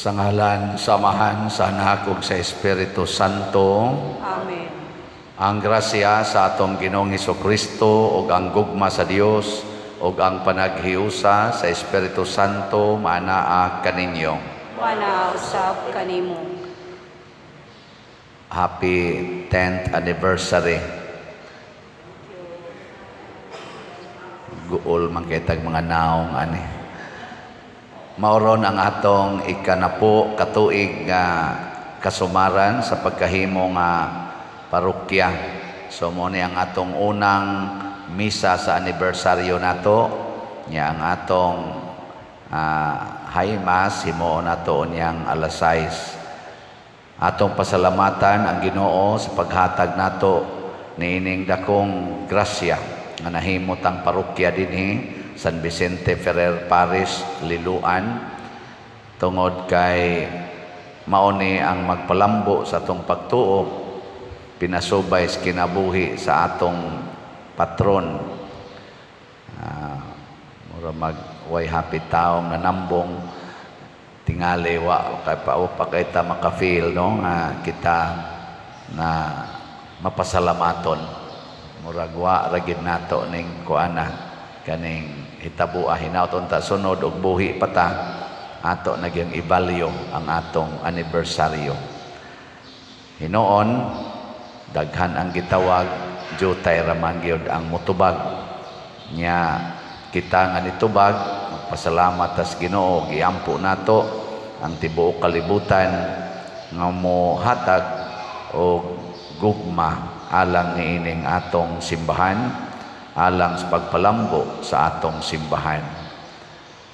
Sa ngalan sa Amahan, sa Anak ug sa Espiritu Santo. Amen. Ang grasya sa atong Ginoong Kristo ug ang gugma sa Dios ug ang panaghiusa sa Espiritu Santo maanaa kaninyo. Manaa usab kanimo. Happy 10th anniversary. Guol man kitag mga naong ani. Mauron ang atong ikanapo katuig nga kasumaran sa pagkahimo nga parokya. So mo ni ang atong unang misa sa anibersaryo nato nya ang atong high mass himuon nato unyang alas 6. Atong pasalamatan ang Ginoo sa paghatag nato niining dakong grasya nga nahimot ang parokya dinhi San Vicente Ferrer Parish, Liloan, tungod kay mao ni ang magpalambo sa atong pagtuo pinasubay sa kinabuhi sa atong patron. Mura mag way happy taong nanambong tingali wa kay pa pa kita maka-feel, no, nga kita na mapasalamaton. Murag wa ra gid nato ning kuana kaning hitaboa. Hinaut unta sunod og buhi pa ta, ato na gyud i-value ang atong anibersaryo. Hinuon daghan ang gitawag, jutay ra man gyud ang mutubag. Nya kita nga nitubag, magpasalamat tas Ginoo, giampo nato ang tibuok kalibutan nga mohatag og gugma alang niining atong simbahan, alang sa pagpalambo sa atong simbahan.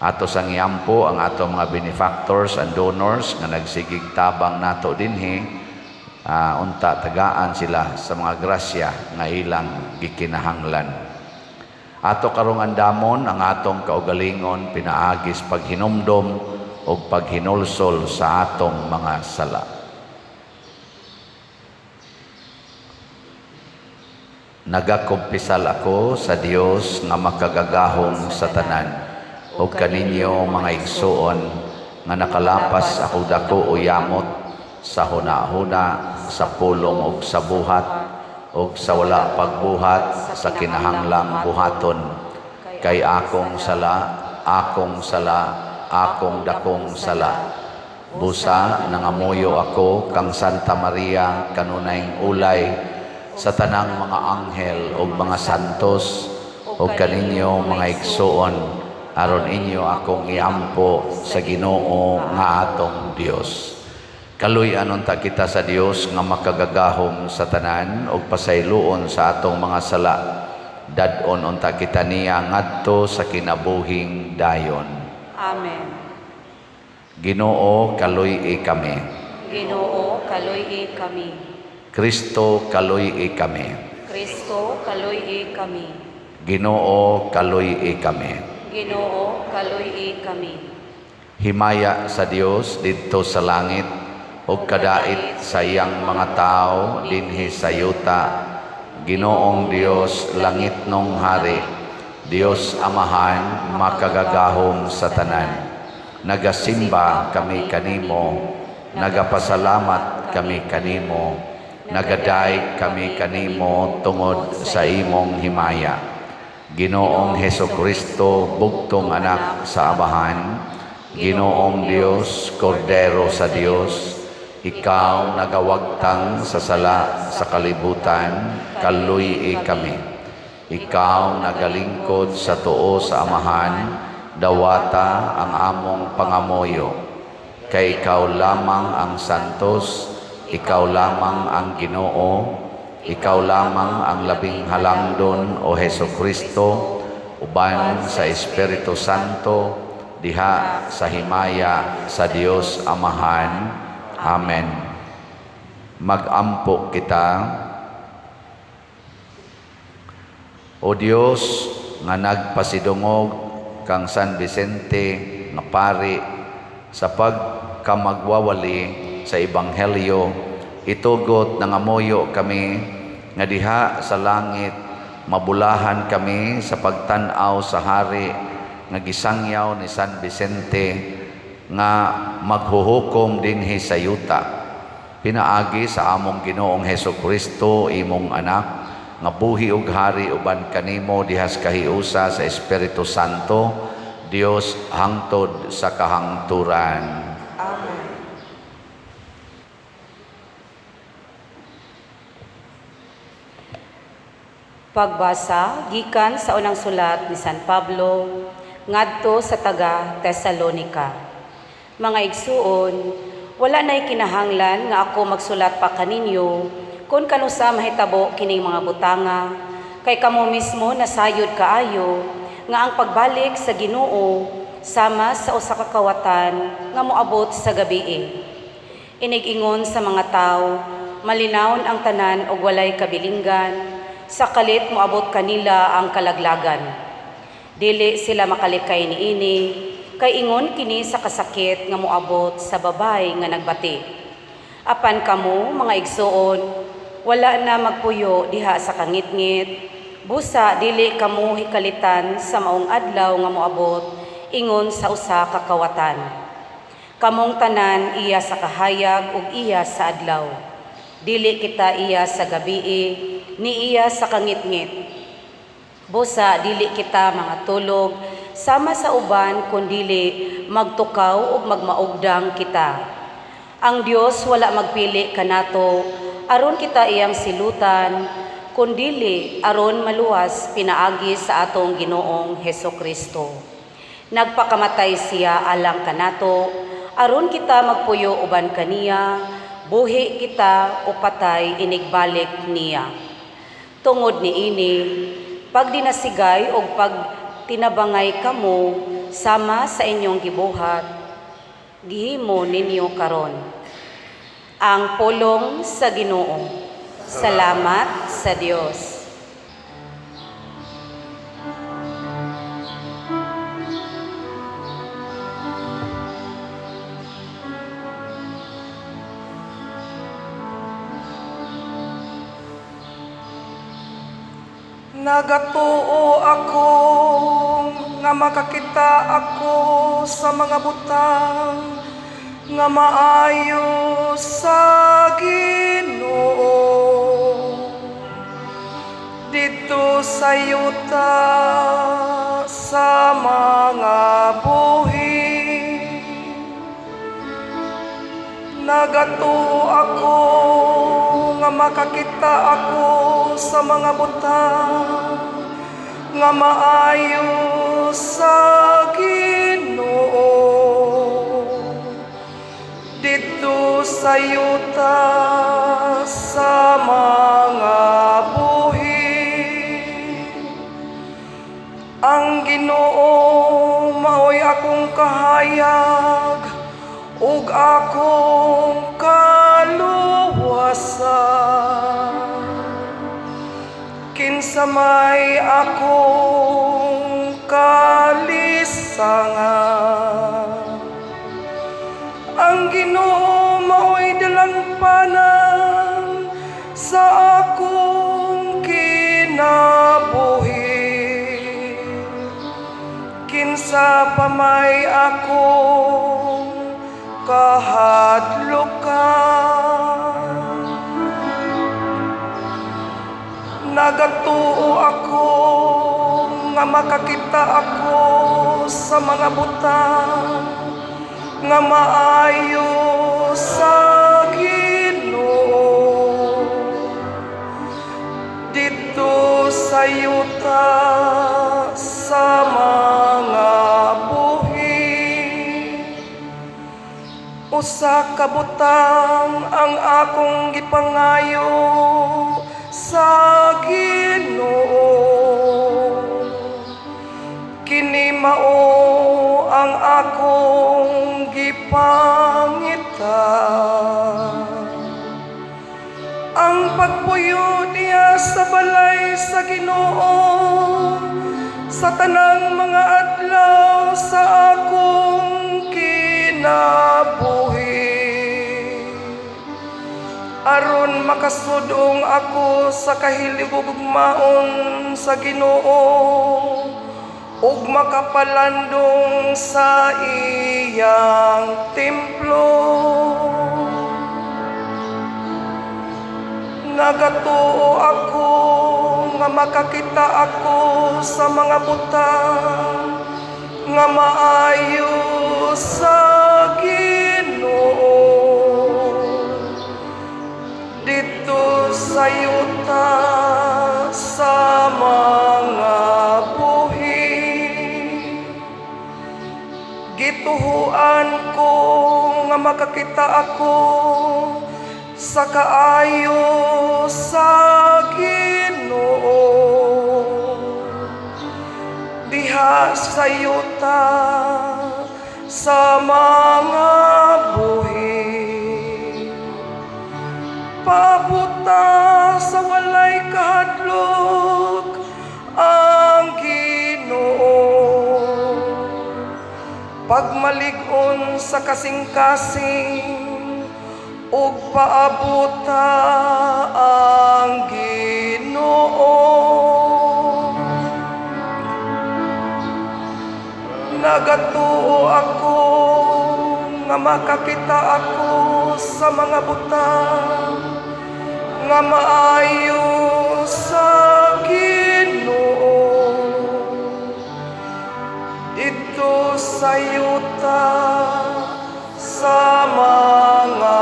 Ato sang iampo ang atong mga benefactors and donors nga nagsigig tabang nato dinhi, unta tagaan sila sa mga grasya nga ilang gikinahanglan. Ato karong andamon ang atong kaugalingon pinaagis paghinumdom ug paghinulsol sa atong mga sala. Nagakumpisal ako sa Dios nga makagagahom sa tanan ug kaninyo, mga igsuon, nga nakalapas ako dako o yamot sa hunahuna, sa pulong ug sa buhat ug sa wala pagbuhat sa kinahanglang buhaton, kay akong sala, akong sala, akong dakong sala. Busa nangamuyo ako kang Santa Maria, kanunayng ulay, sa tanang mga anghel ug mga santos, ug kaninyo, mga igsuon, aron inyo akong iampo sa Ginoo nga atong Dios. Kaluy-an unta kita sa Dios nga makagagahom sa tanan ug pasayloon sa atong mga sala. Dad-on unta kita niya ngadto sa kinabuhing dayon. Amen. Ginoo, kaluy-i kami. Ginoo, kaluy-i kami. Kristo, kaluy-i kami. Kristo, kaluy-i kami. Ginoo, kaluy-i kami. Ginoo, kaluy-i kami. Himaya sa Dios didto sa langit ug kadait sa iyang mga tawo dinhi sa yuta. Ginoong Dios, langitnong hari, Dios Amahan, makagagahom sa tanan. Nagasimba kami kanimo, nagapasalamat kami kanimo, nagadayeg kami kanimo tungod sa imong himaya. Ginoong Heso Kristo, bugtong anak sa Amahan, Ginoong Dios, Kordero sa Dios, ikaw nagawagtang sa sala sa kalibutan, kaluy-i kami. Ikaw nagalingkod sa tuo sa Amahan, dawata ang among pangamuyo. Kay ikaw lamang ang santos, ikaw lamang ang Ginoo, ikaw lamang ang labing halangdon, o Heso Kristo, uban sa Espiritu Santo, diha sa himaya sa Dios Amahan. Amen. Magampo kita. O Dios nga nagpasidungog kang San Vicente nga pari sa pagkamagwawali sa Ebanghelyo, itugot nangamuyo kami nga diha sa langit mabulahan kami sa pagtan-aw sa hari nga gisangyaw ni San Vicente. nga maghuhukom dinhi sa yuta, pinaagi sa among Ginoong Hesus Kristo, imong anak, nga buhi ug hari uban kanimo dihas kahiusa sa Espiritu Santo, Dios hangtod sa kahangturan. Amen. Pagbasa gikan sa unang sulat ni San Pablo ngadto sa taga Tesalonika. Mga igsuon, wala na'y kinahanglan nga ako magsulat pa kaninyo kung kanusa mahitabo kining mga butanga, kay kamo mismo nasayod kaayo nga ang pagbalik sa Ginoo sama sa usa ka kawatan nga moabot sa gabii. Inig-ingon sa mga tawo, malinawon ang tanan og walay kabilinggan, sa kalit moabot kanila ang kalaglagan. Dili sila makalikay niini, kay ingon kini sa kasakit nga moabot sa babay nga nagbati. Apan kamo, mga igsuon, wala na magpuyo diha sa kangitngit, busa dili kamo hikalitan sa maong adlaw nga moabot ingon sa usa ka kawatan. Kamong tanan iya sa kahayag ug iya sa adlaw. Dili kita iya sa gabii, ni iya sa kangitngit. Busa dili kita mga tulog sama sa uban, kundili magtukaw ug magmaugdang kita. Ang Dios wala magpili kanato aron kita iyang silutan, kundili aron maluwas pinaagi sa atong Ginoong Heso Kristo. Nagpakamatay siya alang kanato aron kita magpuyo uban kaniya, buhi kita o patay inigbalik niya. Tungod niini, pagdinasigay og pagtinabangay kamo sama sa inyong gibuhat, gihimo ninyo karon. Ang pulong sa Ginoo. Salamat sa Dios. Nagatuo ako nga makakita ako sa mga butang nga maayo sa Ginoo didto sa yuta sa mga buhi. Nagatuo ako nga makakita ako sa mga butang nga maayo sa Ginoo didto sa yuta sa mga buhi. Ang Ginoo maoy akong kahayag ug akong kaluwasan. Kinsa may akong kalisangan. Ang Ginoo maoy dalangpanan sa akong kinabuhi. Kinsa pa may akong kahadlukan. Nagatuo ako nga makakita ako sa mga butang nga maayo sa Ginoo didto sa yuta sa mga buhi. Usa ka butang ang akong gipangayo sa Ginoo, kini mao ang akong gipangita, ang pagpuyo niya sa balay sa Ginoo sa tanang mga adlaw sa akong kinabuhi, aron makasudong ako sa kahilibugmaon sa Ginoo Ug makapalandong sa iyang templo. Nagatuo ako nga makakita ako sa mga butang nga maayo sa Ginoo didto sa yuta sa mga buhi. Gituhuan ko nga makakita ako sa kaayo sa Ginoo diha sa yuta sa mga buhi. Paabuta sa walay kahadlok ang Ginoo. Pagmalig-on sa kasing-kasing ug paabuta ang Ginoo. Nagatuo ako nga makakita ako sa mga butang nga maayo sa Ginoo didto sa yuta sa mga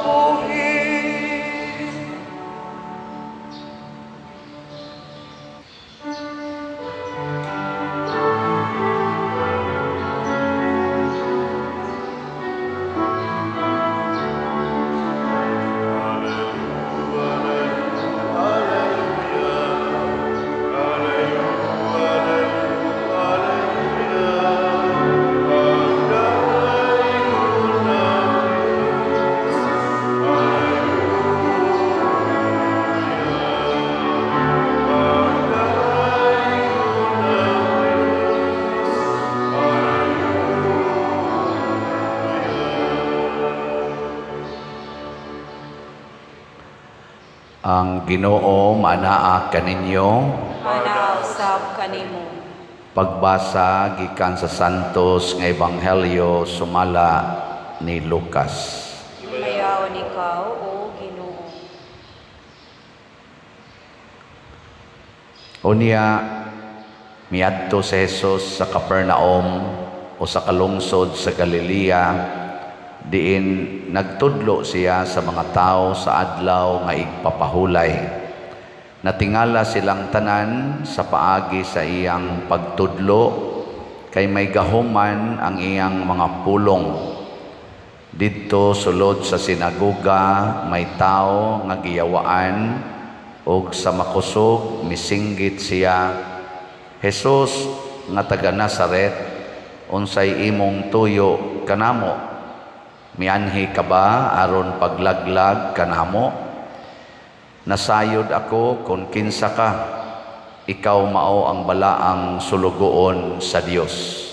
buhi. Ang Ginoo manaa kaninyo. Manaa usab kanimo. Pagbasa gikan sa Santos nga Ebanghelyo sumala ni Lucas. Himayaon ikaw, o Ginoo. Unya miadto si Jesus sa Capernaum o sa kalungsod sa Galilea, diin nagtudlo siya sa mga tao sa adlaw nga igpapahulay. Natingala silang tanan sa paagi sa iyang pagtudlo, kay may gahuman ang iyang mga pulong. Didto sulod sa sinagoga may tao nga giyawaan, ug sa makusog misinggit siya, "Jesus nga taga Nazaret, unsay imong tuyo kanamo? Mianhi ka ba aron paglaglag kanamo? Nasayod ako kung kinsa ka, ikaw mao ang balaang sulugoon sa Dios."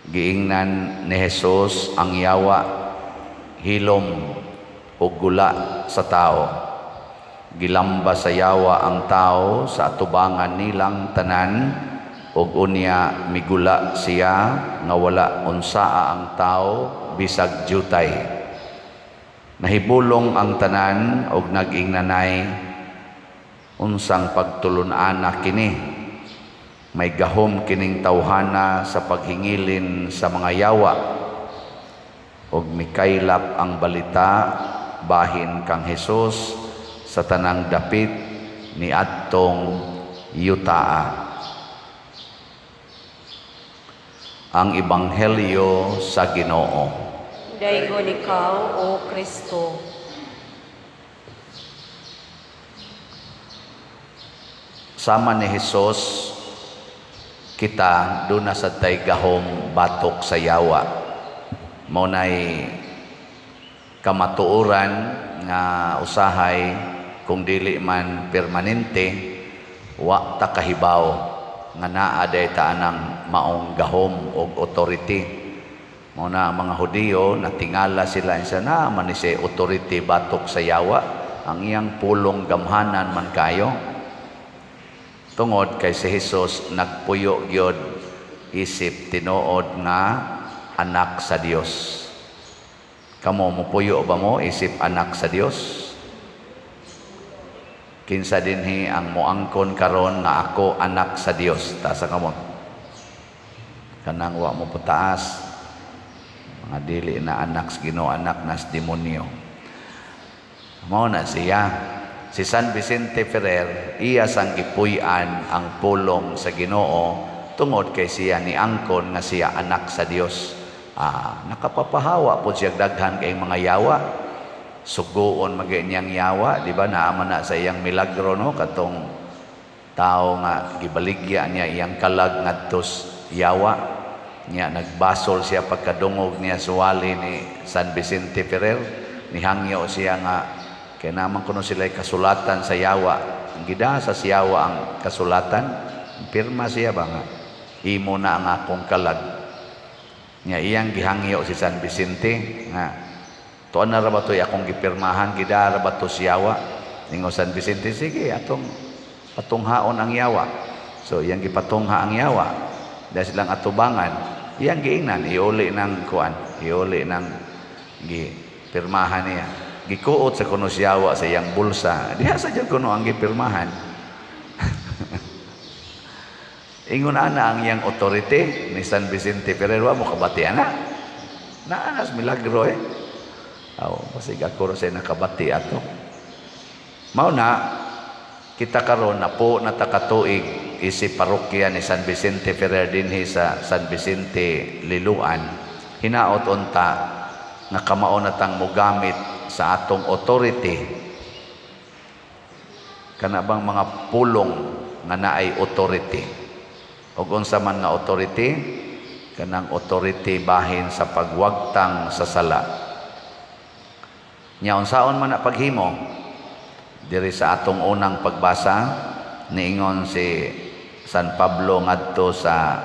Giingnan ni Jesus ang yawa, "Hilom o gula sa tao." Gilamba sa yawa ang tao sa atubangan nilang tanan, ug unya migula siya nga wala unsaa ang tao bisag jutay. Nahibulong ang tanan og nag-ingnanay, "Unsang pagtulun-ana kini? May gahom kining tawhana sa paghingilin sa mga yawa." Og mikaylap ang balita bahin kang Hesus sa tanang dapit ni adtong yutaa. Ang Ebanghelyo sa Ginoo. Daygon ikaw, O Kristo. Sama ni Hesus, kita duna sa tay gahom batok sa yawa. Mao nay kamatuoran nga usahay kung dili man permanente, wa ta kahibaw nga naa day ta anang maong gahom og authority. Mao na ang mga Hudiyo natingala sila sa naa man ni siya authority batok sa yawa, ang iyang pulong gamhanan man kayo. Tungod kay si Jesus nagpuyo gyud isip tinuod nga anak sa Dios. Kamo, mupuyo ba mo isip anak sa Dios? Kinsa dinhi ang moangkon karon nga ako anak sa Dios? Taas ang kamot. Kanang wa mo putaas, mga dili na anak sa Ginoo, anak nas demonyo. Mao na siya. Si San Vicente Ferrer, iya sang gipuy-an ang pulong sa Ginoo tungod kay siya niangkon nga siya anak sa Dios. Nakapapahawa po siya daghan kay mga yawa. Suguon man niyang yawa, di ba? Naa man na sa iyang milagro, no, katong tao nga gibaligya niya iyang kalag ngadtos yawa. Niya nagbasol siya pagkadungog niya suwali ni San Vicente Ferrer. Nihangyo siya nga kay naman kuno sila kasulatan sa yawa. Gidasa sa yawa ang kasulatan. Pirma siya ba nga imo na ang akong kalag. Nya iyang gihangyo si San Vicente nga tuan na ra ba to'y akong gipirmahan, gidara ba to si yawa? Ningo San Vicente, sige, atong patunghaon ang yawa. So iyang gipatungha ang yawa. Dahil silang atubangan, iyang giingnan, iuli ng kuan, iuli ng gipirmahan niya. Gikuot sa kuno siyawa sa iyang bulsa. Diha sa jud kuno ang gipirmahan. Ingon ana ang iyang authority ni San Vicente Ferrer, wa mo kabati ana. Naanas milagro eh. Aw, basig ako ra say nakabati ato. Mao na kita karon na po na takatuig isip parokya ni San Vicente Ferrer dinhi sa San Vicente, Liloan. Hinaot unta nga kamao na tang mogamit sa atong authority, kana bang mga pulong nga naay authority. Ug unsa man nga authority? Kanang authority bahin sa pagwagtang sa sala. Nya unsaon man na paghimo? Diri sa atong unang pagbasa, niingon si San Pablo ngadto sa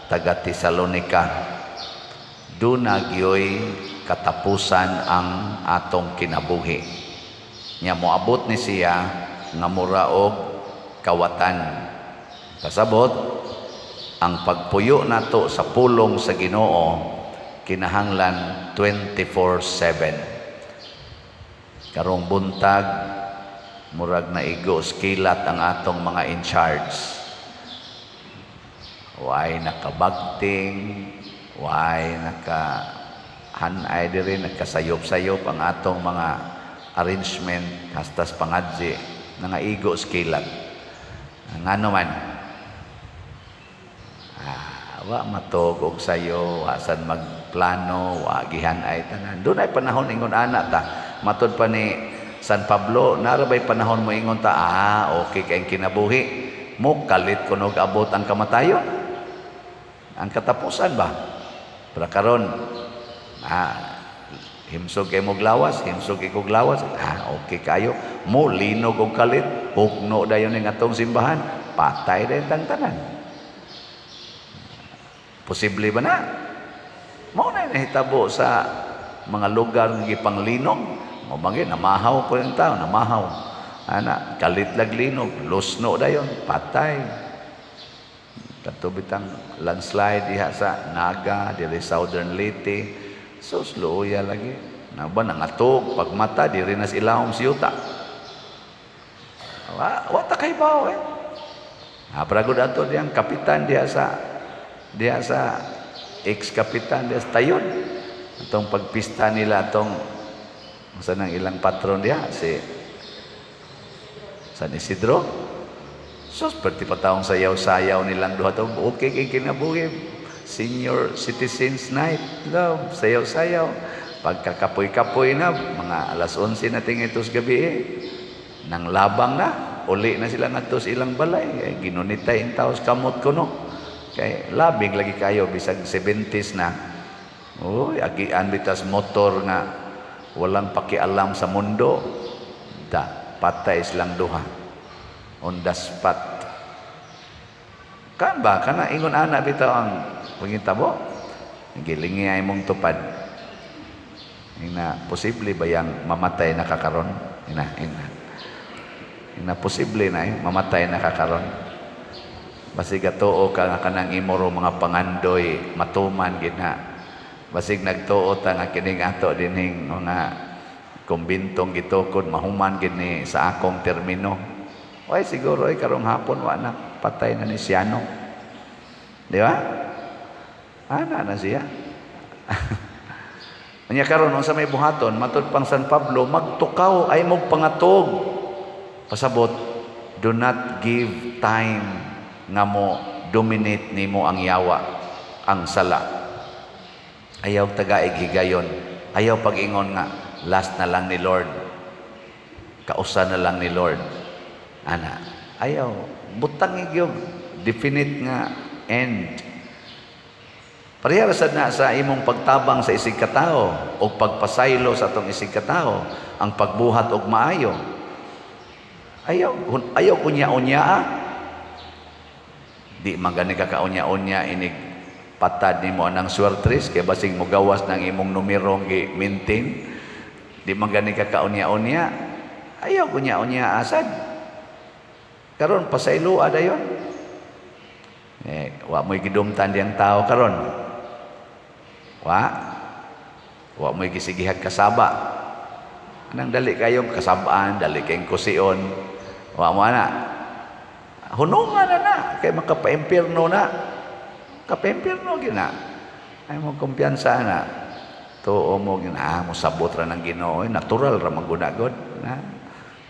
taga Tesalonica, duna gyoy katapusan ang atong kinabuhi. Nya moabot ni siya nga mura og kawatan. Kasabot, ang pagpuyo nato sa pulong sa Ginoo kinahanglan 24/7. Karong buntag, murag naigo kilat ang atong mga in charge. Way nakabagting, way naka hanay diri, nagkasayop-sayop ang atong mga arrangement hastas pangadji, nangaigo kilat. Ngano man? Wa matog og sayo, wa san magplano, wa gihanay tanan. Dunay panahon ingon ana ta. Matod pa ni San Pablo, nara bay panahon mo ingon ta, okay kay kinabuhi. Mo kalit kunog abot ang kamatayon. Ang katapusan ba? Pero karon, himsog kay mog lawas, himsog kay kog lawas, okay kayo. Mo linog og kalit, hugno dayon ning atong simbahan, patay dayon tang tanan. Posible ba na? Mao na nahitabo sa mga lugar nga gipanglinog. Mao banggi namahaw po yung tao, namahaw. Ana, kalit lag linog, lusno dayon, patay. Kato bitang landslide diha sa Naga, diri Southern Leyte. Sus, luoya lagi. Na ba nangatog pagmata diri na sa ilawom si yuta. Wa ta kay bawo eh. Ha, pragod ato diyang kapitan diha sa ex-kapitan diha sa Tayod. Atong pagpista nila, atong sa nang ilang patron diha si San Isidro. Sus, perti pa taong sayaw-sayaw nilang duha to. Okay kay kinabuhi. Senior Citizens Night. Love, sayaw-sayaw. Pagkakapoy-kapoy na, mga alas 11 na tingin sa gabi eh. Nang labang na, uli na sila ngadto sa ilang balay. Eh, ginunitay ang taos kamot ko, no. Kay labing lagi kayo, bisag 70s na. Uy, agian bitas motor nga walang pakialam sa mundo. Da, patay silang duha. On the spot. Kan ba kana ingon ana bitaw ang pangitabo? Gilingi ay mong tupad. Ina, posible ba yang mamatay na kakaron? Ina, ina. Ina, posible na eh, mamatay na kakaron. Basig gatuo ka nga kanang imo ro mga pangandoy matuman gid na. Basig nagtuo ta nga kining ato dinhing mga kumbintong gitukod mahuman gid ni sa akong termino. Way siguro ay karong hapon wa na, patay na ni Siano. Di ba? Ana na siya. Anya karon, unsa may buhaton? Matud pang San Pablo, magtukaw ay mog pangatog. Pasabot, do not give time nga mo dominate nimo ang yawa, ang sala. Ayaw tagaig higayon. Ayaw pag-ingon nga last na lang ni Lord. Kausa na lang ni Lord. Ana, ayaw butang gyud definite nga end. Pareha ra sad na sa imong pagtabang sa isig katao o pagpasaylo sa atong isig katao, ang pagbuhat og maayo. Ayaw ayaw unya-unya ah. Di man gani ka kaunya-unya inig patad nimo anang swertres kay basig mo gawas ng imong numerong gi maintain. Di man gani ka kaunya-unya. Ayaw unya-unya asad. Karon pasaylo dayon. Eh, wa mo'y gidumtan diyang tao karon. Wa? Wa mo'y gisigihag kasaba. Anang dali kayong kasabaan, dali kayong kusion. Wa mo ana. Hunungan na na kay makapaimpierno na. Kapaimpierno gina. Ay mo kumpiyansa na. Tuo mo gina, ah, mo sabot ra ng Ginoo, eh, natural ra man gud na.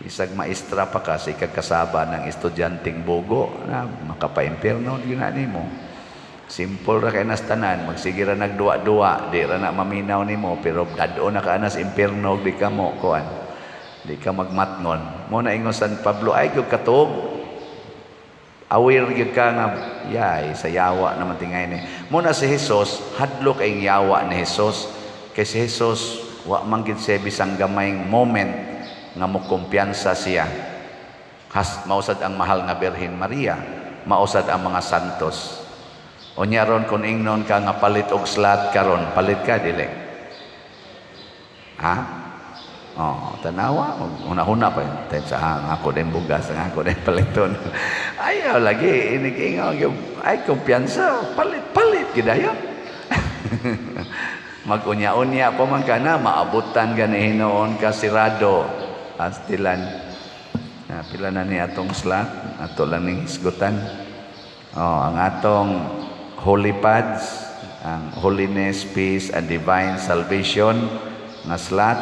Isag maestra pa ka sa ikagkasaba ng estudyanteng bugo na, makapaimpierno gina nimo. Simple ra kay nas tanan, magsige ra nagduwa-duwa, di ra na maminaw nimo, pero dad-o na ka anas impierno, di ka mo kuan. Di ka magmatngon. Mo na ingon San Pablo, ay gyud katuog. Aware gyud ka nga yay sa yawa naman tingay ni. Mo na si Jesus, hadlok ay yawa ni Jesus. Kay si Jesus wa man gid siya bisang gamayng moment nga mo kumpiyansa siya. Has mausad ang mahal nga Birhen Maria, mausad ang mga santos. Unya ron kung ingnon ka nga palit og slot karon, palit ka dili? Ha? Oh, tanawa, huna-huna pa yun. Sa ang ako din bugas, ang ako din paliton. Ayaw lagi, inigingaw, ay kumpiyansa, palit, palit, gidayon. Mag-unya-unya pa man ka na, maabutan gani hinuon ka sirado. Astilan. Na, pila na ni atong slot, ato lang ning hisgutan. Oh, ang atong holy pads, ang Holiness, Peace, and Divine Salvation nga slot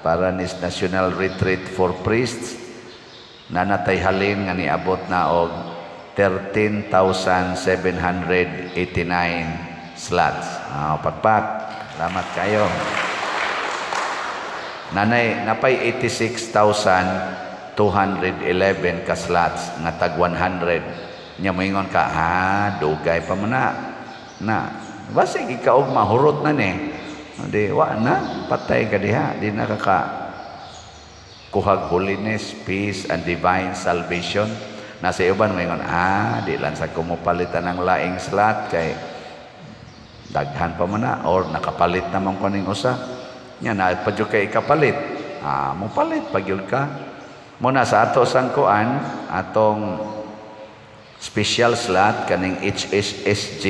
para nis National Retreat for Priests, nanatay halin nga niabot na og 13,789 slots. Ah, pakpak. Salamat kayo. Nanay, napay 86,211 ka slots nga tag 100. Nya moingon ka, ha, dugay pa man na. Na, basig ikaw og mahurot na ni. Di, wa na, patay ka diha. Di na ka ka kuhag holiness, peace, and divine salvation. Nasa uban, moingon, ah, di lang sa kumupalitan ng laing slot kay daghan pa man na or nakapalit naman ko ning usa. Nya na pa jud kay ikapalit. Ah, mo palit pa gyud ka. Muna sa ato sang kuan, atong special slot kaning HSSG,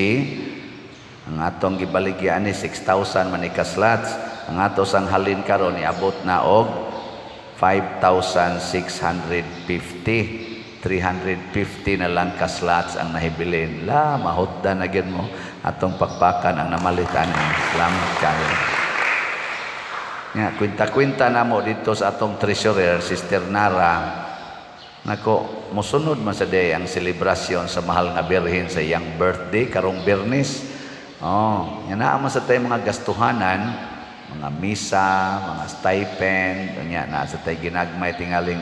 ang atong gibaligyan ni 6,000 man ka slots. Ang ato sang halin karon niabot na og 5,650. 350 na lang ka slots ang nahibilin. La, mahutda na gyud mo atong pakpakan ang namalit ani. Salamat kayo. Nga, kwenta-kwenta na mo dito sa atong treasurer, Sister Nara. Nako, musunod man sa day ang selebrasyon sa mahal nga Birhen sa iyang birthday karong Biyernes. Oh, yan na man sa tayo mga gastuhanan, mga misa, mga stipend, nya na sa tayo ginagmay tingaling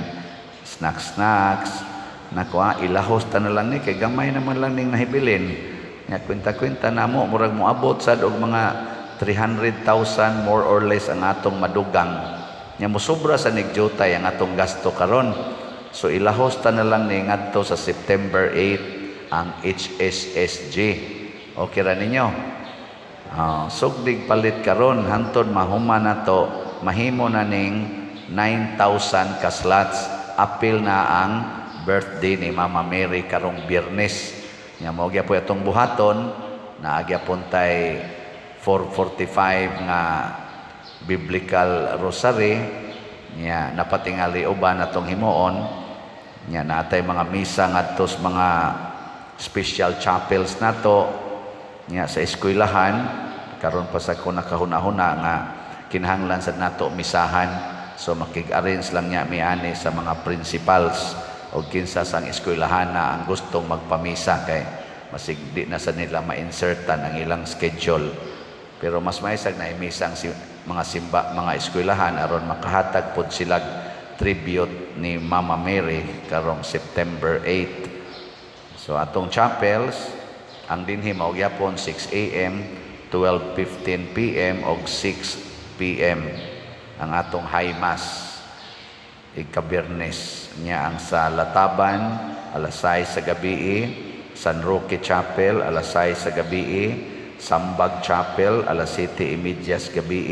snacks snacks. Nako, ah, ilahos ta na lang ni kay gamay naman lang ning nahibilin. Nya kwenta-kwenta na mo murag moabot sad og mga 300,000 more or less ang atong madugang. Nya mosobra sa nigjutay ang atong gasto karon. So ilahos ta na lang ni ngadto sa September 8 ang HSSG. Okay ra ninyo? Sugdig palit karon hantod mahuman na to, mahimo na ning 9,000 ka slots. Apil na ang birthday ni Mama Mary karong Biyernes. Nya mao gyapon atong buhaton, naa gyapon tay 4:45 nga biblical rosary. Nya napatingali uban atong himuon. Nya natay mga misa ngadto sa mga special chapels nato. Nya sa eskwelahan karon pa sa ko nakahuna-huna nga kinahanglan sad nato misahan, so makig-arrange lang nya mi ani sa mga principals o kinsa sang eskwelahan na ang gustong magpamisa, kay masig di na sa nila ma-insertan ang ilang schedule. Pero mas maisag na imisa ang mga simba, mga eskwelahan, aron makahatag pod sila tribute ni Mama Mary karong September 8. So atong chapels, ang dinhi mao gyapon 6 a.m., 12:15 p.m. og 6 p.m. ang atong high mass igkabiyernes. Nya ang sa Lataban, alas 6 sa gabi, San Roque Chapel, alas 6 sa gabi, Sambag Chapel, alas 7:30 sa gabi,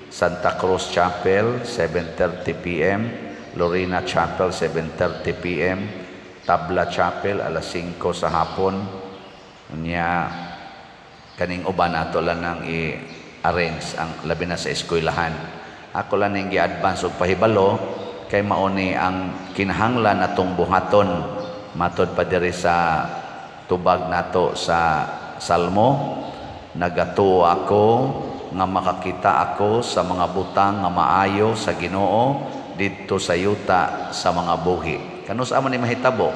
Santa Cruz Chapel, 7:30 p.m., Lorena Chapel, 7:30 p.m., Tabla Chapel, alas 5 sa hapon. Nya kaning uban, ato lang nang i-arrange, ang labi na sa eskwelahan. Ako lang ning gi-advance og pahibalo kay mao ni ang kinahanglan natong buhaton matod pa diri sa tubag nato sa Salmo: "Nagatuo ako nga makakita ako sa mga butang nga maayo sa Ginoo didto sa yuta sa mga buhi." Kanus-a man ni mahitabo?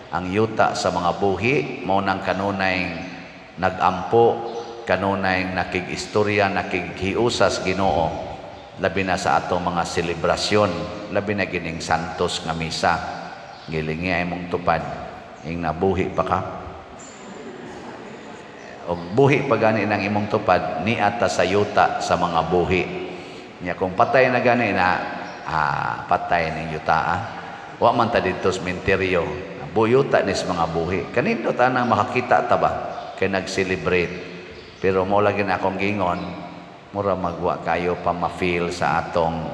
Ang yuta sa mga buhi mao nang kanunay nagampo, kanunay nakig-istorya, nakighiusas Ginoo, labi na sa atong mga selebrasyon, labi na gining Santos nga misa. Gilingi ay mong tupad ing nabuhi pa ka. Og buhi pa gani ng imong tupad, niata sa yuta sa mga buhi. Nya kung patay na gani na, patay ning yuta ah. Wa man ta didto sa sementeryo. Buyuta nis mga buhi. Kanindot anang makakita ta ba kay nag-celebrate. Pero mo lagi na akong gingon, mura magwa kayo pa ma-feel sa atong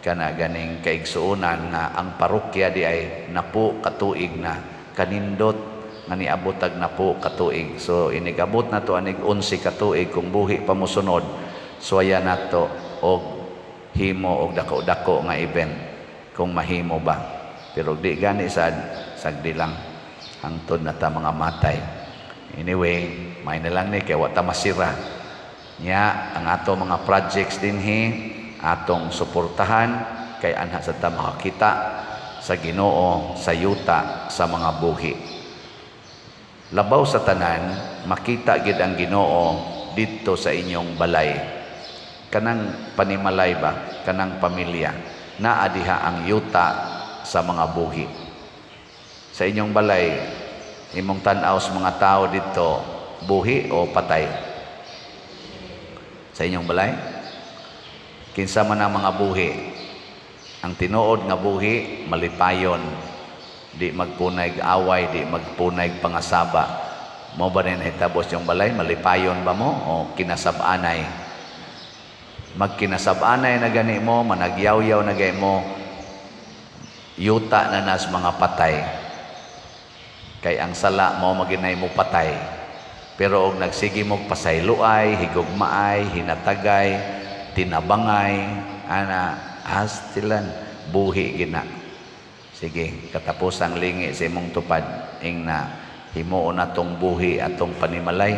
kana ganing kaigsuonan nga ang parokya di ay napo katuig na. Kanindot nga niabot ag napo katuig. So inigabot na to anig 11 katuig, kung buhi pa mosunod, suwaya nato og himo og dako-dako nga event kung mahimo ba. Pero di gani sad, sagdi lang hangtod na ta mga matay. Anyway, may na lang ni kay wa ta masira. Nya ang ato mga projects dinhi atong suportahan kay anha sa ta makakita sa Ginoo sa yuta sa mga buhi. Labaw sa tanan, makita gid ang Ginoo didto sa inyong balay. Kanang panimalay ba, kanang pamilya, naa diha ang yuta sa mga buhi. Sa inyong balay, imong tan-aw sa mga tao didto, buhi o patay? Sa inyong balay? Kinsa man ang mga buhi? Ang tinuod nga buhi, malipayon. Di magpunay away, di magpunay pangasaba. Mo ba rin hitabos yung balay? Malipayon ba mo? O kinasab-anay? Magkinasab-anay na gani mo, managyaw-yaw na gani mo, yuta na nas mga patay. Kay ang sala mo maginay mo patay. Pero og nagsige mo pasayloay, higugmaay, hinatagay, tinabangay, ana, astilan, buhi gina. Sige, katapos ang lingi sa imong tupad, ing na himuon natong buhi atong panimalay.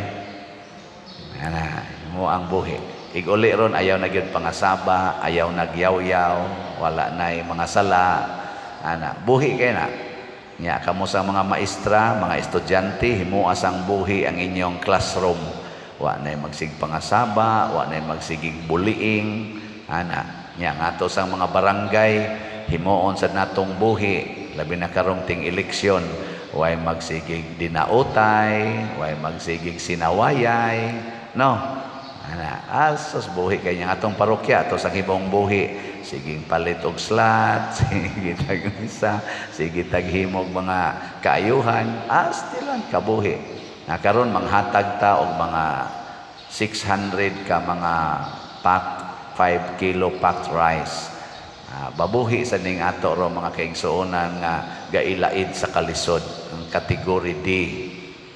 Ana, himo ang buhi. Iguli ron, ayaw na gyud pangasaba, ayaw nagyaw-yaw, wala na mga sala. Ana, buhi kay na. Nya kamo sa mga maestra, mga estudyante, himuas ang buhi ang inyong classroom. Wa na magsig pangasaba, wa na magsigig bullying. Ana, nya ngato sa mga barangay, himuon sa natong buhi, labi na karong ting eleksyon, way magsigig dinautay, way magsigig sinawayay, no? Ana, asos buhi kay nya atong parokya, ato sa hibong buhi, siging palit og slot, sige tag misa, sige taghimog mga kaayuhan, astilan kabuhi. Na karon manghatag ta og mga 600 ka mga pack, 5 kilo packed rice. Babuhi sa ning ato ro mga kaigsuonan nga gailaid sa kalisod, ang category D.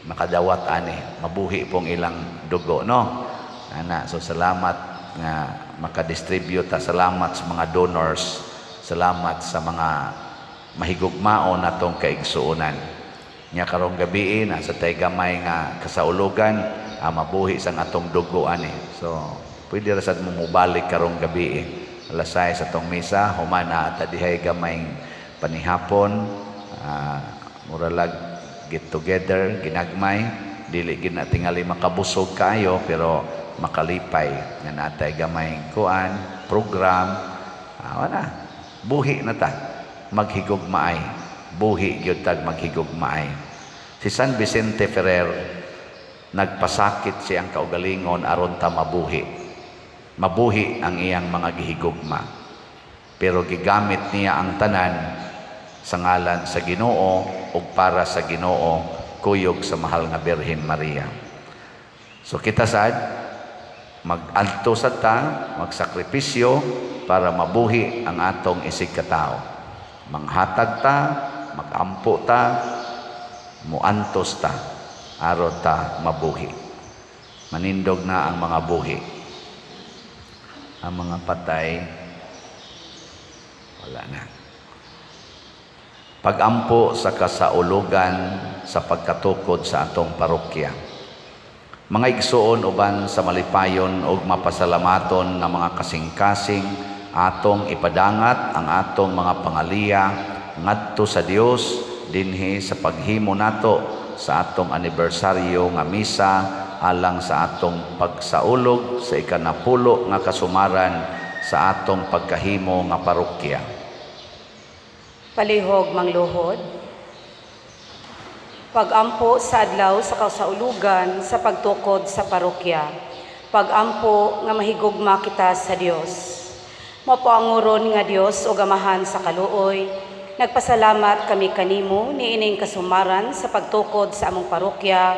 Makadawat ani, mabuhi pong ilang dugo, no? Ana, so salamat nga makadistribute ta, salamat sa mga donors, salamat sa mga mahigugmaon natong kaigsuonan. Nya karong gabi nasa tay gamay nga kasaulugan, mabuhi sang atong dugo ani. So pwede ra sad mo mobalik karong gabi. Alas 6 atong misa, human na ata dihay gamay panihapon, mura lag get together, ginagmay, dili gid na tingali makabusog kaayo pero makalipay nga natay gamay kuan program, wala buhi na ta maghigugmaay, buhi gyud tag maghigugmaay. Si San Vicente Ferrer, nagpasakit siyang kaugalingon aron ta mabuhi, mabuhi ang iyang mga gihigugma, pero gigamit niya ang tanan sa ngalan sa Ginoo ug para sa Ginoo, kuyog sa mahal nga Birhen Maria. So kita sad mag-adto sa ta, magsakripisyo para mabuhi ang atong isig katao. Manghatag ta, magampo ta, muantos ta, aron ta mabuhi. Manindog na ang mga buhi. Ang mga patay, wala na. Pagampo sa kasaulugan sa pagkatukod sa atong parokya. Mga igsuon, uban sa malipayon ug mapasalamaton nga mga kasing-kasing, atong ipadangat ang atong mga pangaliya ngadto sa Dios dinhi sa paghimo nato sa atong anibersaryo nga misa alang sa atong pagsaulog sa ikanapulo nga kasumaran sa atong pagkahimo nga parokya. Palihog mangluhod. Pagampo sa adlaw sa kasaulugan sa pagtukod sa parokya. Pagampo nga mahigugma kita sa Dios. Mapaanguron nga Dios o Amahan sa kaluoy, nagpasalamat kami kanimo niining kasumaran sa pagtukod sa among parokya,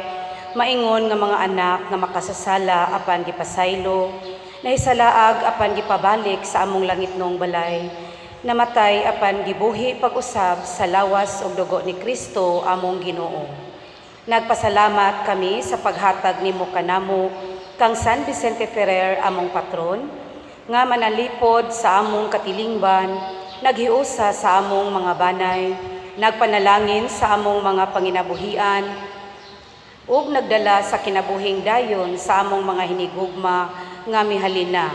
maingon nga mga anak nga makasasala apan gipasaylo, nahisalaag apan gipabalik sa among langitnong balay, namatay apan gibuhi pag-usab sa lawas ug dugo ni Kristo among Ginoo. Nagpasalamat kami sa paghatag nimo kanamo kang San Vicente Ferrer among patron, nga manalipod sa among katilingban, naghiusa sa among mga banay, nagpanalangin sa among mga panginabuhian, ug nagdala sa kinabuhing dayon sa among mga hinigugma nga mihalina.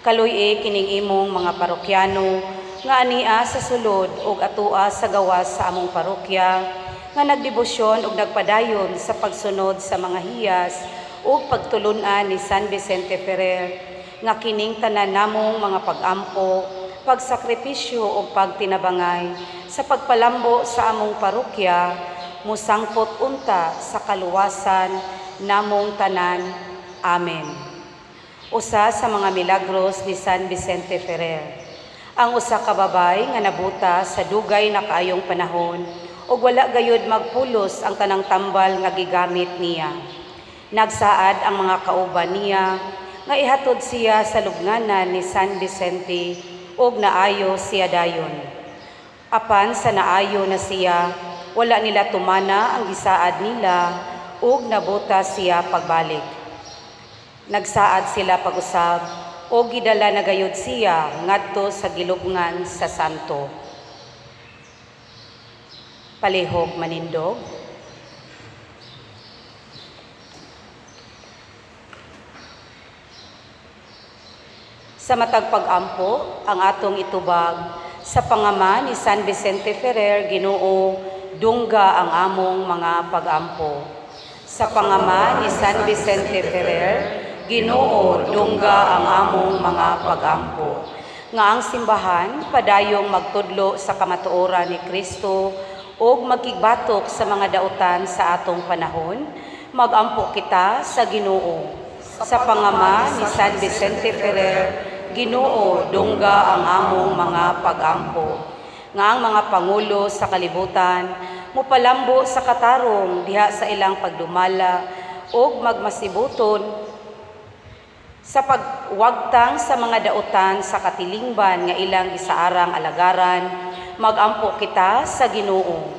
Kaluy-i kining imong mga parokyano nga ania sa sulod ug atua sa gawas sa among parokya, nga nagdebosyon ug nagpadayon sa pagsunod sa mga hiyas ug pagtulun-an ni San Vicente Ferrer, nga kining tanan namong mga pagampo, pagsakripisyo ug pagtinabangay sa pagpalambo sa among parokya musangpot unta sa kaluwasan namong tanan. Amen. Usa sa mga milagros ni San Vicente Ferrer. Ang usa ka babay nga nabuta sa dugay na kaayong panahon ug wala gayud magpulos ang tanang tambal nga gigamit niya. Nagsaad ang mga kauban niya nga ihatod siya sa lubnganan ni San Vicente ug naayo siya dayon. Apan sa naayo na siya, wala nila tumana ang gisaad nila ug nabuta siya pagbalik. Nagsaad sila pag-usab o gidala na gayud siya ngadto sa gilubngan sa santo. Palihog manindog. Sa matag pag-ampo, ang atong itubag sa pangama ni San Vicente Ferrer, Ginoo, dungga ang among mga pag-ampo. Sa pangama ni San Vicente Ferrer, Ginoo, dungga ang among mga pag-ampo. Nga ang simbahan padayong magtudlo sa kamatuoran ni Kristo ug magkigbatok sa mga dautan sa atong panahon, magampo kita sa Ginoo. Sa pangama ni San Vicente Ferrer, Ginoo, dungga ang among mga pag-ampo. Nga ang mga pangulo sa kalibutan mupalambo sa katarong diha sa ilang pagdumala ug magmasibuton sa pagwagtang sa mga dautan sa katilingban nga ilang gisaarang alagaran, magampo kita sa Ginoo.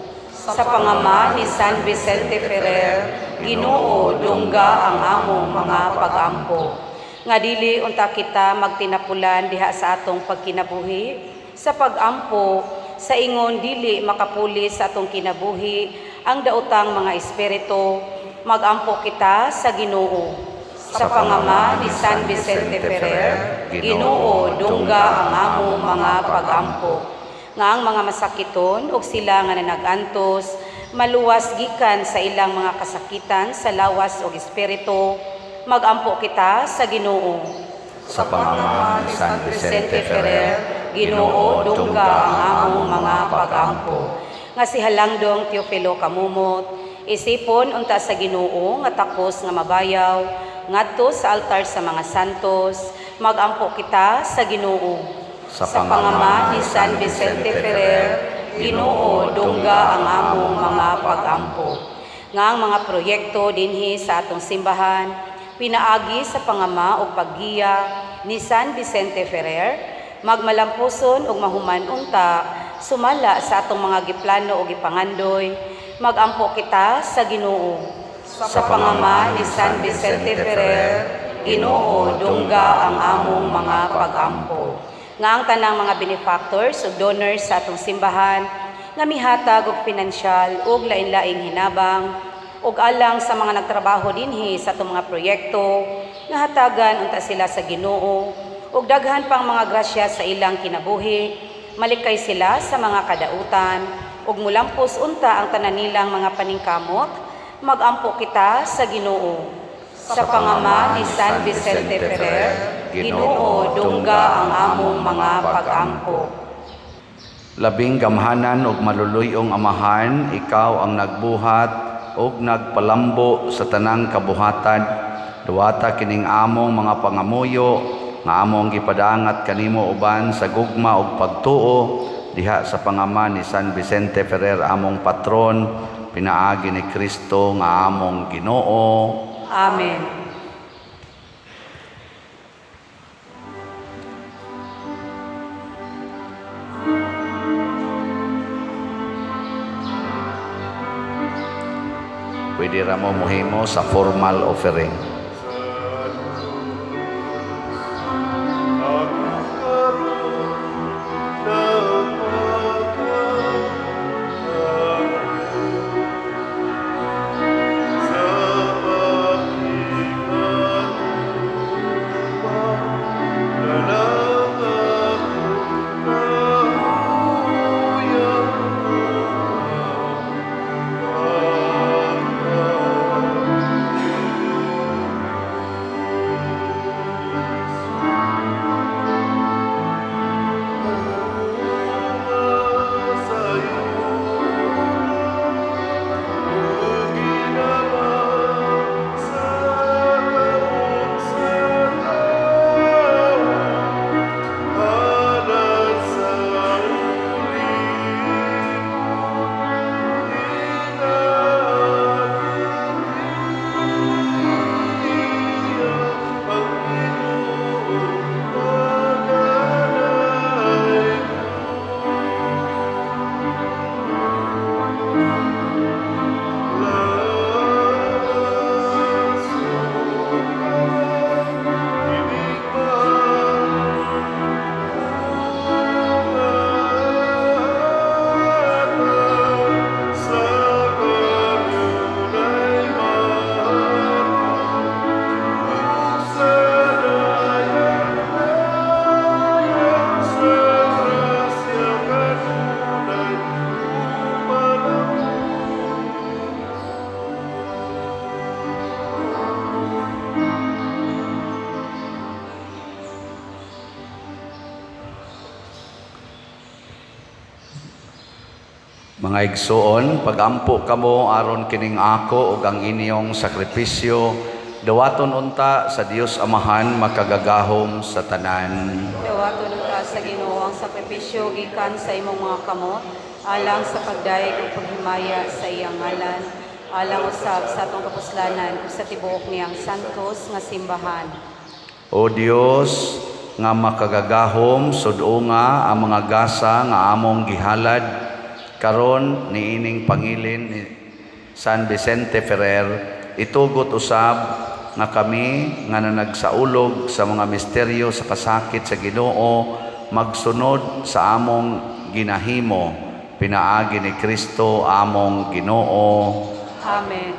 Sa pangama ni San Vicente Ferrer, Ginoo, dungga ang among mga pagampo. Nga dili unta kita magtinapulan diha sa atong pagkinabuhi, sa pagampo sa ingon dili makapuli sa atong kinabuhi ang daotang mga espiritu, magampo kita sa Ginoo. Sa pangama ni San Vicente Ferrer, Ginoo, dungga ang among mga pagampo. Nga ang mga masakiton ug sila nga nanagantos maluwas gikan sa ilang mga kasakitan sa lawas ug espiritu, magampo kita sa Ginoo. Sa pangama ni San Vicente Ferrer, Ginoo, dungga ang among mga pagampo. Nga si Halangdong Teofilo Camomot, isipon unta sa Ginoo nga takos nga mabayaw ngadto sa altar sa mga santos, magampo kita sa Ginoo. Sa pangama ni San Vicente Ferrer, Ginoo, dungga ang among mga pagampo. Nga ang mga proyekto dinhi sa atong simbahan pinaagi sa pangama ug paggiya ni San Vicente Ferrer, magmalampuson ug mahuman unta sumala sa atong mga giplano ug gipangandoy, magampo kita sa Ginoo. Sa pangama ni San Vicente Ferrer, Ginoo, dungga ang among mga pagampo. Nga ang tanang mga benefactors ug donors sa atong simbahan nga mihatag og pinansyal ug lain-laing hinabang ug alang sa mga nagtrabaho dinhi sa atong mga proyekto, nga hatagan unta sila sa Ginoo ug daghan pang mga grasya sa ilang kinabuhi, malikay sila sa mga kadautan ug mulampos unta ang tanan nilang mga paningkamot, magampo kita sa Ginoo. Sa pangama ni San Vicente Ferrer, Ginoo, dungga ang among mga pagampo. Labing gamhanan ug maluluyong Amahan, ikaw ang nagbuhat ug nagpalambo sa tanang kabuhatan. Duwata kining among mga pangamuyo nga among gipadangat kanimo uban sa gugma ug pagtuo diha sa pangama ni San Vicente Ferrer among patron, pinaagi ni Kristo nga among Ginoo. Amen. Pwede ra mo mohimo sa formal offering. Mga igsoon, pagampo kamo aron kining ako ug ang inyong sakripisyo, dawaton unta sa Dios Amahan makagagahom sa tanan. Dawaton unta sa Ginoo ang sakripisyo gikan sa imong mga kamot, alang sa pagdayeg ug paghimaya sa iyang ngalan, alang usab sa atong kapuslanan ug sa tibuok niyang santos nga simbahan. O Dios nga makagagahom, sud-unga ang mga gasa nga among gihalad. Karon niining pangilin ni San Vicente Ferrer, itugot usab nga kami nga nanagsaulog sa mga misteryo sa kasakit sa Ginoo magsunod sa among ginahimo pinaagi ni Kristo among Ginoo. Amen.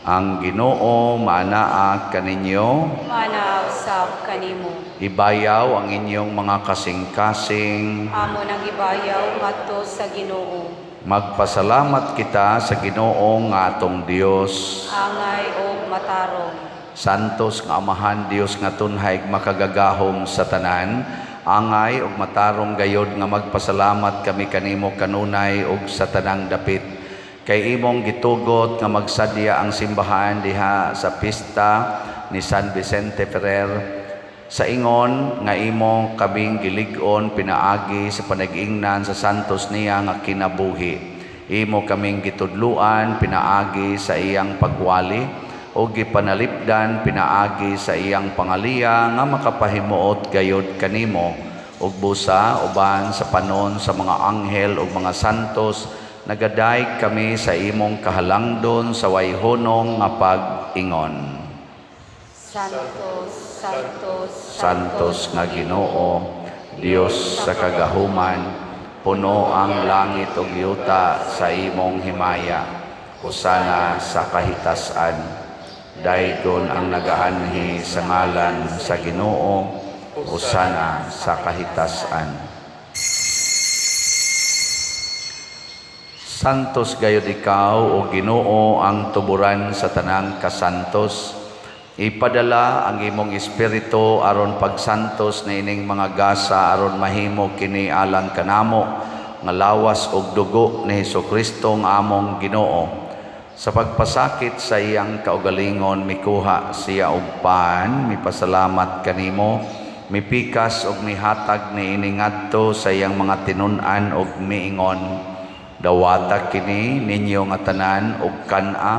Ang Ginoo maanaa kaninyo. Maanaa usab kanimo. Ibayaw ang inyong mga kasing-kasing. Amo nang gibayaw ngadto sa Ginoo. Magpasalamat kita sa Ginoo nga atong Dios. Angay og matarong. Santos nga Amahan, Dios nga tunhay makagagahom sa tanan, angay ug matarong gayod nga magpasalamat kami kanimo kanunay ug sa tanang dapit. Kay imong gitugot nga magsadya ang simbahan diha sa pista ni San Vicente Ferrer sa ingon nga imo kaming gilig-on pinaagi sa panag-ingnan sa santos niya nga kinabuhi. Imo kaming gitudluan pinaagi sa iyang pagwali o gipanalipdan pinaagi sa iyang pangaliya nga makapahimuot gayod kanimo ug busa uban sa panon sa mga anghel ug mga santos nagadayeg kami sa imong kahalangdon sa wayhunong nga pag-ingon. Santos, Santos, Santos nga Ginoo, Dios sa kagahuman, puno ang langit ug yuta sa imong himaya. Hosana sa kahitasan. Daygon ang nagaanhi sa ngalan sa Ginoo, hosana sa kahitasan. Santos gayud ikaw o Ginoo, ang tuburan sa tanang kasantos. Ipadala ang imong espiritu aron pagsantos niining mga gasa aron mahimo kini alang kanamo nga lawas ug dugo ni Hesukristo nga among Ginoo. Sa pagpasakit sa iyang kaugalingon mikuha siya og pan, mipasalamat kanimo, mipikas og mihatag niini ngadto sa iyang mga tinun-an og miingon: Dawata kini ninyo nga tanan og kan-a,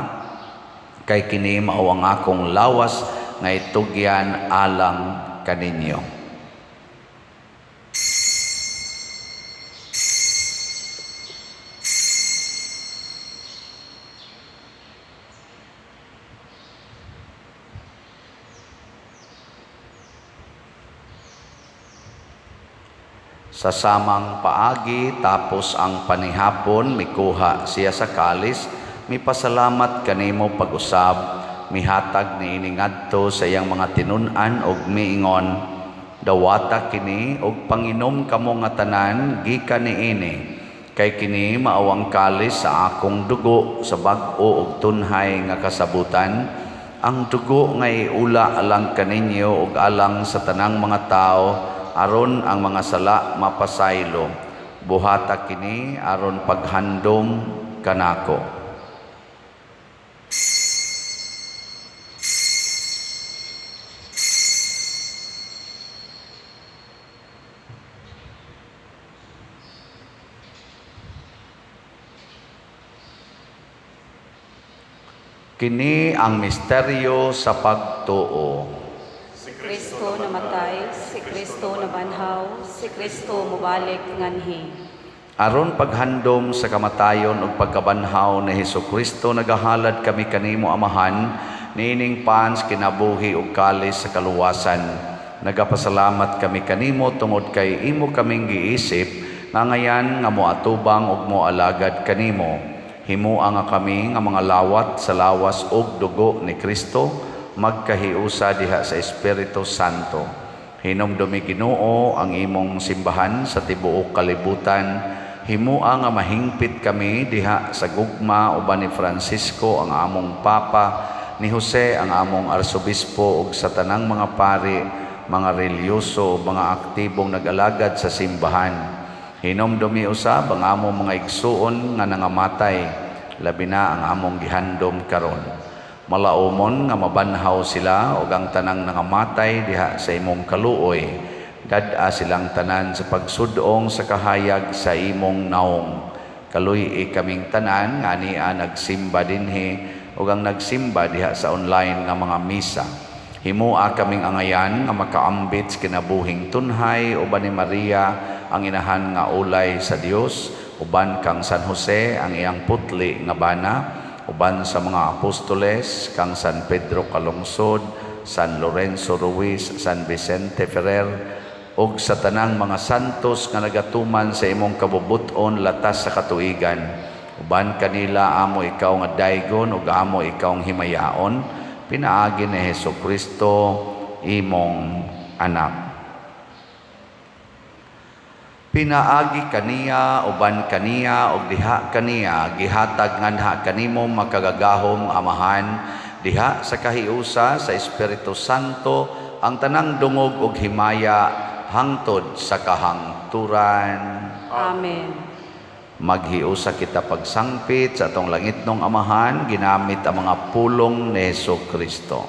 kay kini mao ang akong lawas nga itugyan alang kaninyo. Sa samang paagi, tapos ang panihapon, mikuha siya sa kalis, mipasalamat kanimo pag-usab, mihatag niini ngadto sa iyang mga tinun-an og miingon: Dawata kini og panginom kamo nga tanan gikan niini, kay kini mao ang kalis sa akong dugo sa bag-o og tunhay nga kasabutan, ang dugo nga iula alang kaninyo ug alang sa tanang mga tawo aron ang mga sala mapasaylo. Buhata kini aron paghandom kanako. Kini ang misteryo sa pagtuo. Si Kristo namatay, si Kristo nabanhaw, si Kristo mobalik nganhi. Aron paghandom sa kamatayon ug pagkabanhaw ni Hesukristo, nagahalad kami kanimo Amahan niining pans kinabuhi ug kalis sa kaluwasan. Nagapasalamat kami kanimo tungod kay imo kaming giisip nga ngayan nga moatubang ug moalagad kanimo. Himua nga kami nga mga lawat sa lawas ug dugo ni Kristo, magkahiusa diha sa Espiritu Santo. Hinumdumi Ginoo ang imong simbahan sa tibuok kalibutan. Himua nga mahingpit kami diha sa gugma uban ni Francisco ang among Papa, ni Jose ang among Arsobispo ug sa tanang mga pari, mga relihiyoso ug mga aktibong nag-alagad sa simbahan. Hinumdumi usab ang among mga igsuon nga nangamatay, labi na ang among gihandom karon. Malaumon nga mabanhaw sila ug ang tanang nangamatay diha sa imong kaluoy. Dad-a silang tanan sa pagsudong sa kahayag sa imong naong. Kaluy-i kaming tanan nga ania nagsimba dinhi ug ang nagsimba diha sa online nga mga misa. Himua kaming angayan nga makaambit sa kinabuhing tunhay uban ni Maria ang inahan nga ulay sa Dios, Uban kang San Jose ang iyang putli nga bana, uban sa mga apostoles kang San Pedro Calungsod, San Lorenzo Ruiz, San Vicente Ferrer, ug sa tanang mga santos nga nagatuman sa imong kabubut-on latas sa katuigan. Uban kanila amo ikaw nga daygon ug amo ikaw nga himayaon, pinaagi ni Hesus Kristo imong anak. Pinaagi kaniya, uban kaniya, ug diha kaniya, gihatag nganha kanimo makagagahom Amahan, diha sa kahiusa sa Espiritu Santo, ang tanang dungog ug himaya hangtod sa kahangturan. Amen. Maghiusa kita pagsangpit sa atong langitnong Amahan, ginamit ang mga pulong ni Hesus Kristo.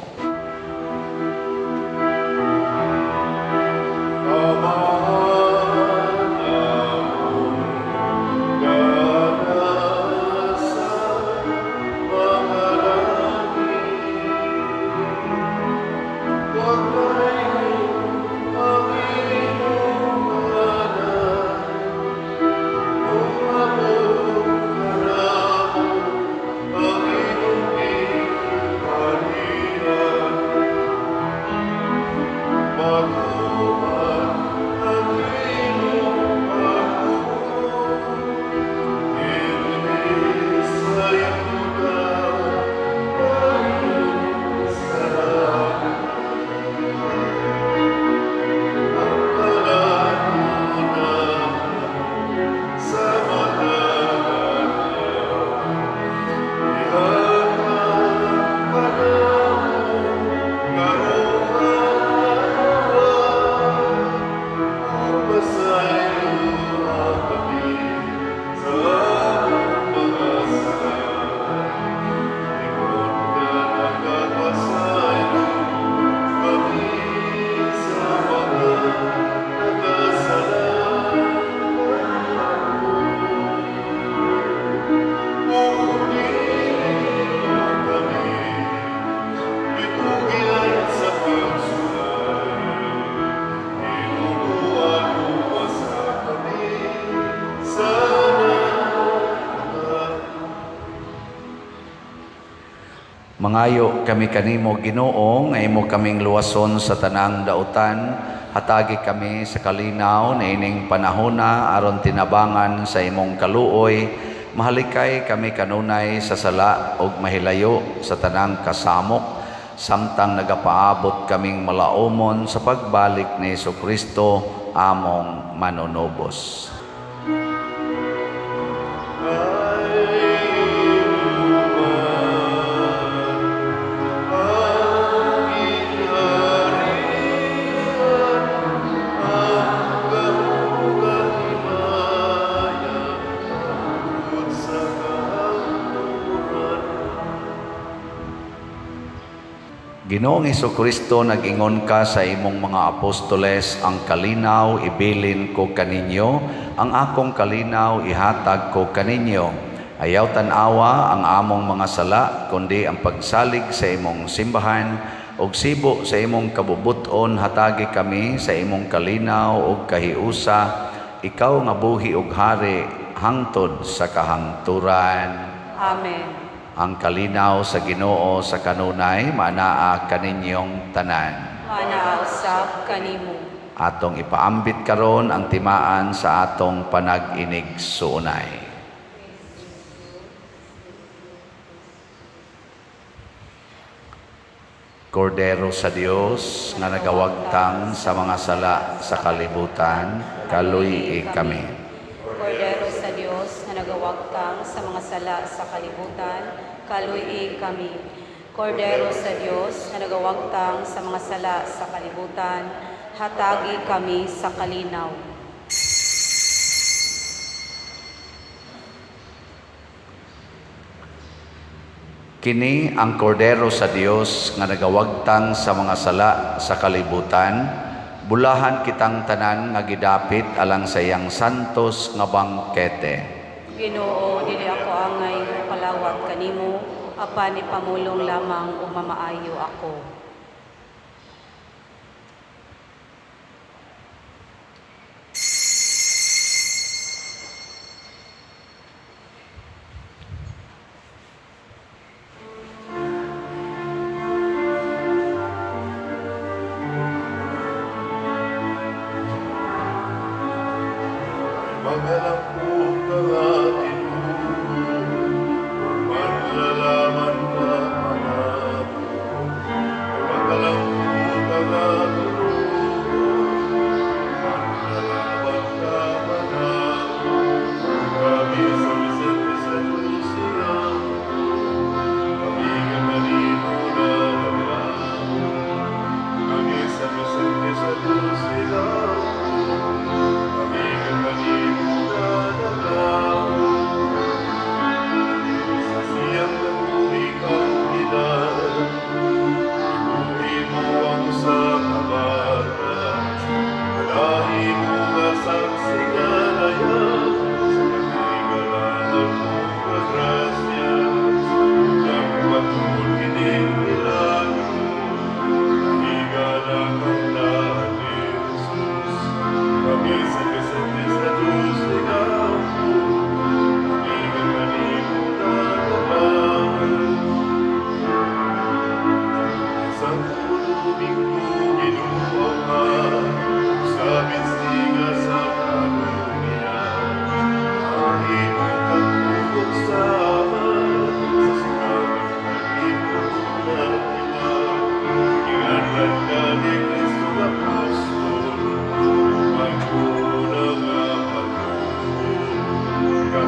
Mangayo kami kanimo Ginoo nga imo kaming luwason sa tanang dautan, hatagi kami sa kalinaw niining panahona aron tinabangan sa imong kaluoy, mahalikay kami kanunay sa sala ug mahilayo sa tanang kasamok, samtang nagapaabot kaming malaumon sa pagbalik ni Hesukristo among manunubos. Ginoong Hesukristo, nag-ingon ka sa imong mga apostoles, ang kalinaw ibilin ko kaninyo, ang akong kalinaw ihatag ko kaninyo. Ayaw tan-awa ang among mga sala, kundi ang pagsalig sa imong simbahan, ug sibo sa imong kabubuton, hatagi kami sa imong kalinaw ug kahiusa, ikaw nga buhi ug hari hangtod sa kahangturan. Amen. Ang kalinaw sa Ginoo sa kanunay maanaa kaninyong tanan. Maanaa usab kanimo. Atong ipaambit karon ang timaan sa atong panag-inig suunay. Kordero sa Dios nga nagawagtang sa mga sala sa kalibutan, kaluy-i kami. Kordero sa Dios nga nagawagtang sa mga sala sa kalibutan, kaluy-i kami. Kordero sa Dios nga nagawagtang sa mga sala sa kalibutan, hatagi kami sa kalinaw. Kini ang kordero sa Dios nga nagawagtang sa mga sala sa kalibutan, bulahan kitang tanan nga gidapit alang sa iyang santos nga bangkete. Ginoo, dili ako angay nga palawat kanimo, apan ipamulong lamang ug mamaayo ako.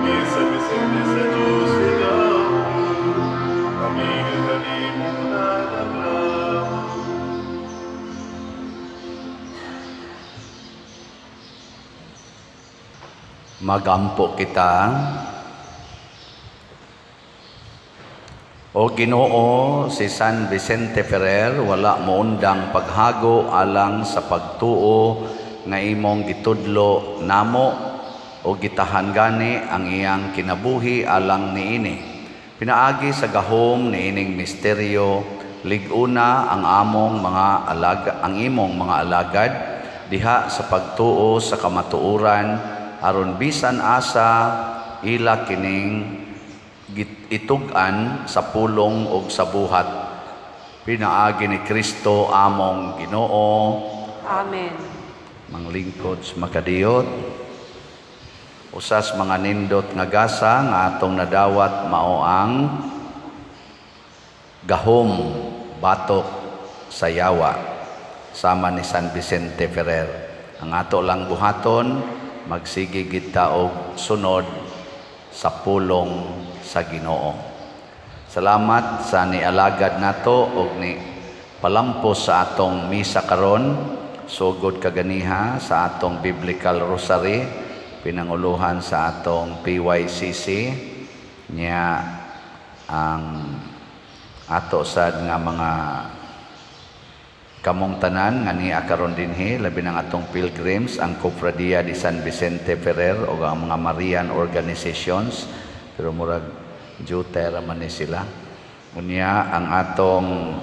Kami San Vicente sa Diyos nag-aampo, kami nga kanimo nadagram. Magampo kita. O Ginoo, si San Vicente Ferrer wala moundang paghago alang sa pagtuo nga imong gitudlo namo o gitahan gani ang iyang kinabuhi alang niini. Pinaagi sa gahom niining misteryo, lig-una ang among mga alaga, ang imong mga alagad diha sa pagtuo sa kamatuoran aron bisan asa ila kining itug-an sa pulong og sa buhat. Pinaagi ni Kristo among Ginoo. Amen. Manglingkod sa makadiyot, usas mga nindot nga gasa nga atong nadawat mao ang gahom batok sa yawa sama ni San Vicente Ferrer. Ang ato lang buhaton, magsige kita og sunod sa pulong sa Ginoo. Salamat sa nialagad nato og ni palampos sa atong misa karon, sugod kaganiha sa atong Biblical Rosary, pinanguluhan sa atong PYCC nya ang ato sad nga mga kamong tanan nga niya karon dinhi, labi ng atong pilgrims, ang Cofradia di San Vicente Ferrer o ang mga Marian organizations, pero murag duty ra man ni sila. Unya ang atong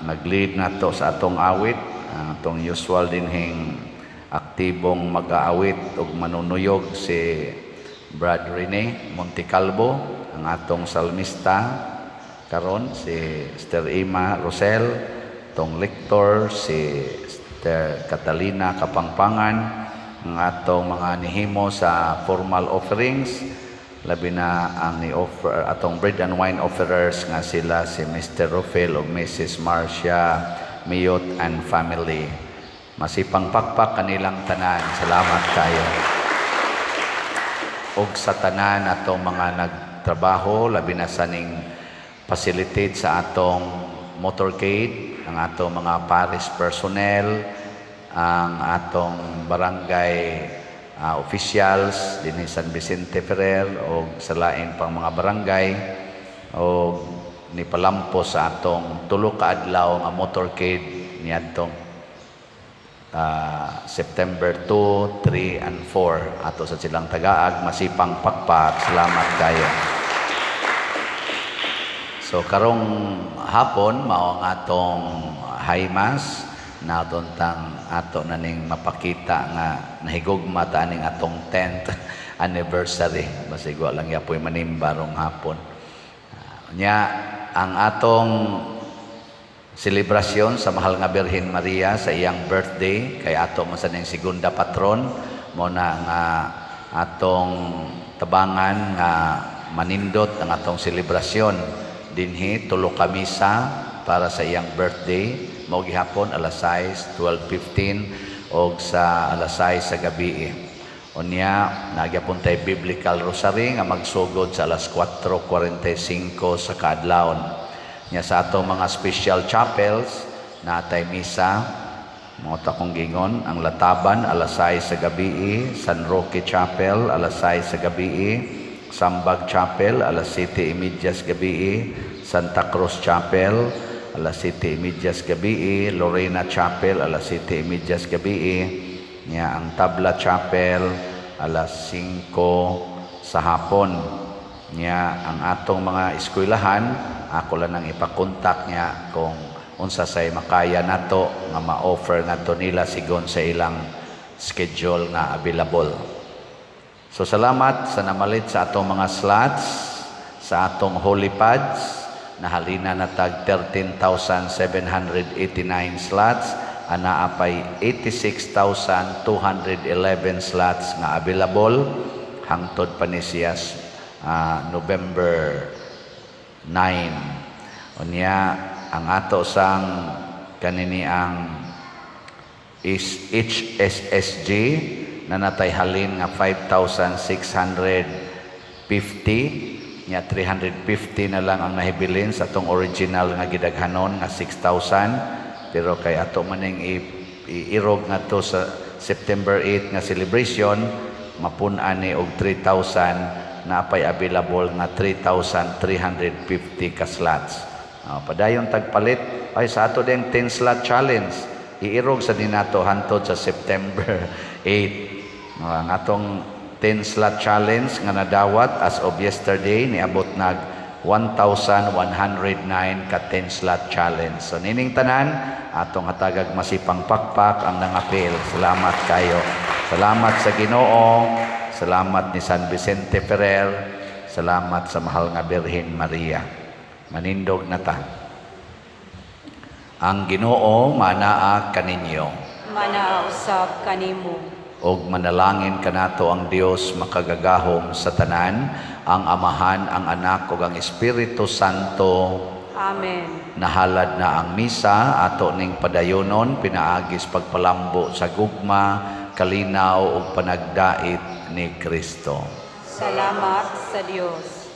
nag-lead nato sa atong awit, ang atong usual dinhing aktibong mag-aawit ug manunuyog si Brad Rene Montecalvo, ang atong salmista karon si Sister Emma Rosel, atong lector si Sister Catalina Kapangpangan, ang atong mga nihimo sa formal offerings, labi na ang ni-offer atong bread and wine offerers nga sila si Mr. Rufel ug Mrs. Marcia Miyot and family. Masipang pakpak kanilang tanan. Salamat kayo. Og sa tanan atong mga nagtrabaho, labi na sa ning facilitate sa atong motorcade, ang atong mga parish personnel, ang atong barangay officials dinhi San Vicente Ferrer o sa lain pang mga barangay, o nipalampos sa atong tulo ka adlaw nga motorcade niadtong September 2, 3, and 4. Ato sa silang tagaag, masipang pakpak. Salamat kayo. So karong hapon mao ang atong high mass naton tang ato na ning mapakita nga nahigugma ta aning atong 10th anniversary. Basig wa lang yapoy manimba rong hapon. Nya ang atong selebrasyon sa Mahal nga Birhen Maria sa iyang birthday kay ato man sa ning segunda patron mo na nga atong tabangan nga manindot ang atong selebrasyon dinhi tulo ka misa para sa iyang birthday mao gihapon alas 6, 12:15 og sa alas 6 sa gabi. Unya nagyapon tay Biblical Rosary nga magsugod sa alas 4:45 sa kaadlawon. Nya sa atong mga special chapels natay misa mao ta kong gingon ang Lataban alas 6 sa gabi, San Roque Chapel alas 6 sa gabi, Sambag Chapel alas 7:30 sa gabi, Santa Cruz Chapel alas 7:30 sa gabi, Lorena Chapel alas 7:30 sa gabi, nya ang Tabla Chapel alas 5 sa hapon. Nya ang atong mga eskwelahan ako lang ang ipakontak niya kung unsa say makaya nato nga ma-offer nato nila sigon sa ilang schedule nga available. So salamat sa namalit sa atong mga slots, sa atong holy pads, nahalina na tag 13,789 slots, anaa pay 86,211 slots nga available hangtod pa ni siya, November 9. Unya ang ato sang kanini ang is HSSG Naa na tay halin nga 5,650 nya, 350 na lang ang nahibilin sa atong original nga gidaghanon nga 6,000, pero kay ato maning iirog ngadto sa September 8 nga celebration, mapun-an ni og 3,000. Naa pay available nga 3,350 ka slots. Padayon tagpalit ay sa ato ding 10 slot challenge. Iirog sa ninato hantod sa September 8. Ang atong 10 slot challenge nga nadawat as of yesterday, niabot nag 1,109 ka 10 slot challenge. So nining tanan, atong hatagag masipang pakpak ang nangapil. Salamat kayo. Salamat sa Ginoo. Salamat ni San Vicente Ferrer. Salamat sa mahal nga Birhen Maria. Manindog na ta. Ang Ginoo manaa kaninyo. Manaa usab kanimo. Og manalangin kanato ang Dios makagagahom sa tanan, ang Amahan, ang Anak ug ang Espiritu Santo. Amen. Nahalad na ang misa, ato ning padayonon pinaagis pagpalambo sa gugma, kalinaw ug panagdait ni Kristo. Salamat sa Dios.